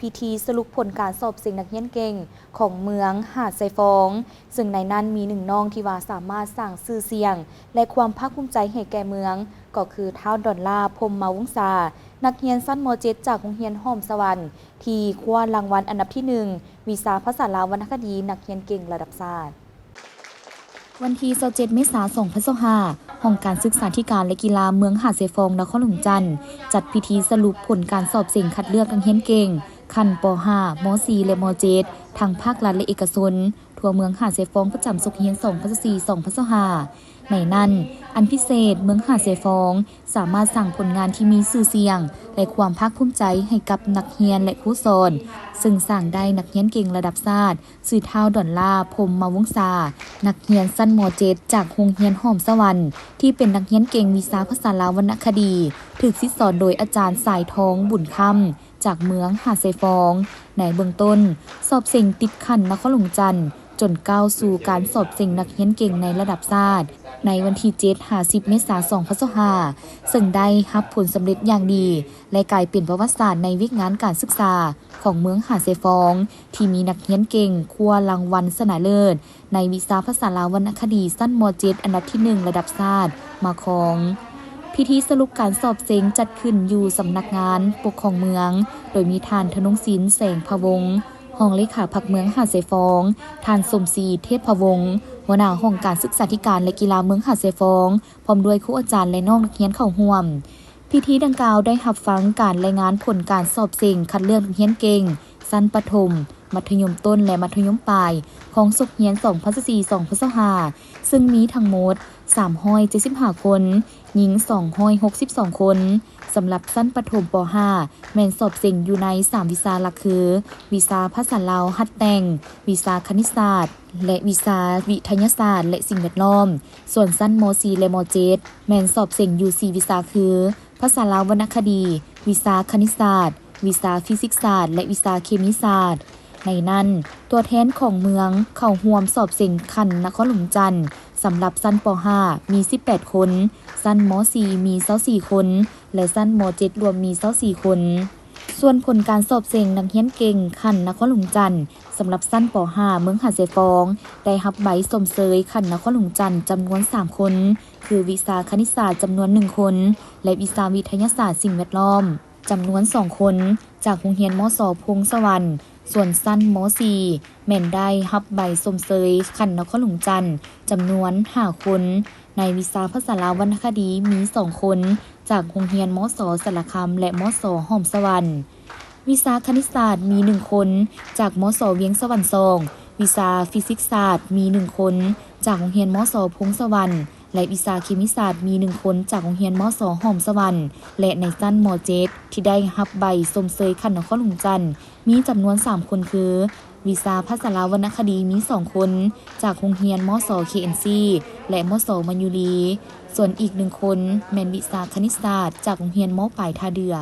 ພິທີສະຫຼຸບຜົນການສອບເສັງນັກຮຽນເກັ່ງຂອງເມືອງຫາດຊາຍຟອງ, ເຊິ່ງໃນນັ້ນມີໜຶ່ງນ້ອງທີ່ວ່າສາມາດສ້າງຊື່ສຽງ ແລະ ຄວາມພາກພູມໃຈໃຫ້ແກ່ເມືອງ ກໍຄືທ້າວ ດອນລາ ພົມມະວົງສາ, ນັກຮຽນຊັ້ນ ມໍເຈັດ ຈາກໂຮງຮຽນຫອມສະຫວັນ ທີ່ຄວ້າລາງວັນອັນດັບທີໜຶ່ງ ວິຊາພາສາລາວວັນນະຄະດີ ນັກຮຽນເກັ່ງລະດັບຊາດ. ວັນທີຊາວເຈັດ ເມສາ ສອງພັນຊາວຫ້າ, ຫ້ອງການສຶກສາທິການ ແລະ ກິລາເມືອງຫາດຊາຍຟອງ ນະຄອນຫຼວງຈັນ ຈັດພິທີສະຫຼຸບຜົນການສອບເສັງຄັດເລືອກນັກຮຽນເກັ່ງ ຂັ້ນ ປໍຫ້າ ມໍສີ່ ແລະ ມໍເຈັດ ທັງພາກລັດ ແລະ ເອກະຊົນ ທົ່ວເມືອງຫາດຊາຍຟອງ ປະຈຳສົກຮຽນ ສອງພັນຊາວສີ່ ສອງພັນຊາວຫ້າ. ໃນນັ້ນ, ອັນພິເສດ, ເມືອງຫາດຊາຍຟອງ ສາມາດສ້າງຜົນງານທີ່ມີຊື່ສຽງ ແລະ ຄວາມພາກພູມໃຈໃຫ້ກັບນັກຮຽນ ແລະ ຄູສອນ, ເຊິ່ງສ້າງໄດ້ນັກຮຽນເກັ່ງລະດັບຊາດ ຊື່ທ້າວ ດອນລາ ພົມມະວົງສາ, ນັກຮຽນຊັ້ນ ມໍເຈັດ ຈາກໂຮງຮຽນຫອມສະຫວັນ ທີ່ເປັນນັກຮຽນເກັ່ງວິຊາພາສາລາວວັນນະຄະດີ, ຖືກສິດສອນໂດຍອາຈານ ສາຍທອງ ບຸນຄຳ ຈາກເມືອງຫາດຊາຍຟອງ. ໃນເບື້ອງຕົ້ນ, ສອບເສັງຕິດຂັ້ນນະຄອນຫຼວງຈັນ ຈົນກ້າວສູ່ການສອບເສັງນັກຮຽນເກັ່ງໃນລະດັບຊາດ ໃນວັນທີເຈັດ ຫາ ສິບ ເມສາ ສອງພັນຊາວຫ້າ ເຊິ່ງໄດ້ຮັບຜົນສຳເລັດຢ່າງດີ ແລະ ກາຍເປັນປະຫວັດສາດໃນວຽກງານການສຶກສາຂອງເມືອງຫາດຊາຍຟອງ ທີ່ມີນັກຮຽນເກັ່ງຄວ້າລາງວັນຊະນະເລີດ ໃນວິຊາພາສາລາວວັນນະຄະດີຊັ້ນ ມໍເຈັດ ອັນດັບທີໜຶ່ງ ລະດັບຊາດມາຄອງ. ພິທີສະຫຼຸບການສອບເສັງຈັດຂຶ້ນຢູ່ສຳນັກງານປົກຄອງເມືອງ, ໂດຍມີທ່ານ ທະນົງສິນ ແສງພະວົງ ຮອງເລຂາພັກເມືອງຫາດຊາຍຟອງ, ທ່ານ ສົມສີ ເທບພະວົງ ຫົວໜ້າຫ້ອງການສຶກສາທິການ ແລະ ກິລາເມືອງຫາດຊາຍຟອງ ພ້ອມດ້ວຍຄູອາຈານ ແລະ ນ້ອງນັກຮຽນເຂົ້າຮ່ວມ. ພິທີດັ່ງກ່າວໄດ້ຮັບຟັງການລາຍງານຜົນການສອບເສັງຄັດເລືອກນັກຮຽນເກັ່ງ ຊັ້ນປະຖົມ, ມັດທະຍົມຕົ້ນ ແລະ ມັດທະຍົມປາຍ ຂອງສົກຮຽນ ສອງພັນຊາວສີ່ ສອງພັນຊາວຫ້າ ເຊິ່ງມີທັງໝົດ ສາມຮ້ອຍເຈັດສິບຫ້າຄົນ, ຍິງ ສອງຮ້ອຍຫົກສິບສອງຄົນ. ສຳລັບຊັ້ນປະຖົມ ປໍຫ້າ ແມ່ນສອບເສັງຢູ່ໃນ ສາມ ວິຊາຫຼັກຄື ວິຊາພາສາລາວຫັດແຕ່ງ, ວິຊາຄະນິດສາດ ແລະ ວິຊາວິທະຍາສາດ ແລະ ສິ່ງແວດລ້ອມ. ສ່ວນຊັ້ນ ມໍສີ່ ແລະ ມໍເຈັດ ແມ່ນສອບເສັງຢູ່ ສີ່ ວິຊາຄື ພາສາລາວວັນນະຄະດີ, ວິຊາຄະນິດສາດ, ວິຊາຟີຊິກສາດ ແລະ ວິຊາເຄມີສາດ. ໃນນັ້ນ, ຕົວແທນຂອງເມືອງເຂົ້າຮ່ວມສອບເສັງຂັ້ນນະຄອນຫຼວງຈັນ ສຳລັບຊັ້ນ ປໍຫ້າ ມີ ສິບແປດຄົນ, ຊັ້ນ ມໍສີ່ ມີ ຊາວສີ່ຄົນ ແລະ ຊັ້ນ ມໍເຈັດ ລວມມີ ຊາວສີ່ຄົນ. ສ່ວນຜົນການສອບເສັງນັກຮຽນເກັ່ງຂັ້ນນະຄອນຫຼວງຈັນ ສຳລັບຊັ້ນ ປໍຫ້າ ເມືອງຫາດຊາຍຟອງ ໄດ້ຮັບໃບຊົມເຊີຍຂັ້ນນະຄອນຫຼວງຈັນ ຈຳນວນ ສາມຄົນ ຄື ວິຊາຄະນິດສາດ ຈຳນວນ ໜຶ່ງຄົນ ແລະ ວິຊາວິທະຍາສາດ ສິ່ງແວດລ້ອມ ຈຳນວນ ສອງຄົນ ຈາກໂຮງຮຽນ ມສ ພົງສະຫວັນ. ສ່ວນຊັ້ນ ມໍສີ່ ແມ່ນໄດ້ຮັບໃບຊົມເຊີຍຂັ້ນນະຄອນຫຼວງຈັນ ຈຳນວນ ຫ້າຄົນ, ໃນວິຊາພາສາລາວວັນນະຄະດີ ມີ ສອງຄົນ ຈາກໂຮງຮຽນ ມສ ສາລະຄຳ ແລະ ມສ ຫອມສະຫວັນ. ວິຊາຄະນິດສາດ ມີ ໜຶ່ງຄົນ ຈາກ ມສ ວຽງສະຫວັນສອງ, ວິຊາຟີຊິກສາດ ມີ ໜຶ່ງຄົນ ຈາກໂຮງຮຽນ ມສ ພົງສະຫວັນ ແລະ ວິຊາເຄມີສາດ ມີ ໜຶ່ງຄົນ ຈາກໂຮງຮຽນ ມສ ຫອມສະຫວັນ ແລະ ໃນຊັ້ນ ມໍເຈັດ ທີ່ໄດ້ຮັບໃບຊົມເຊີຍຂັ້ນນະຄອນຫຼວງຈັນ ມີຈຳນວນ ສາມຄົນ ຄື ວິຊາພາສາລາວວັນນະຄະດີ ມີ ສອງຄົນ ຈາກໂຮງຮຽນ ມສ ເຄເອັນຊີ ແລະ ມສ ມະຍຸລີ, ສ່ວນອີກ ໜຶ່ງຄົນ ແມ່ນວິຊາຄະນິດສາດ ຈາກໂຮງຮຽນ ມປາຍທ່າເດື່ອ.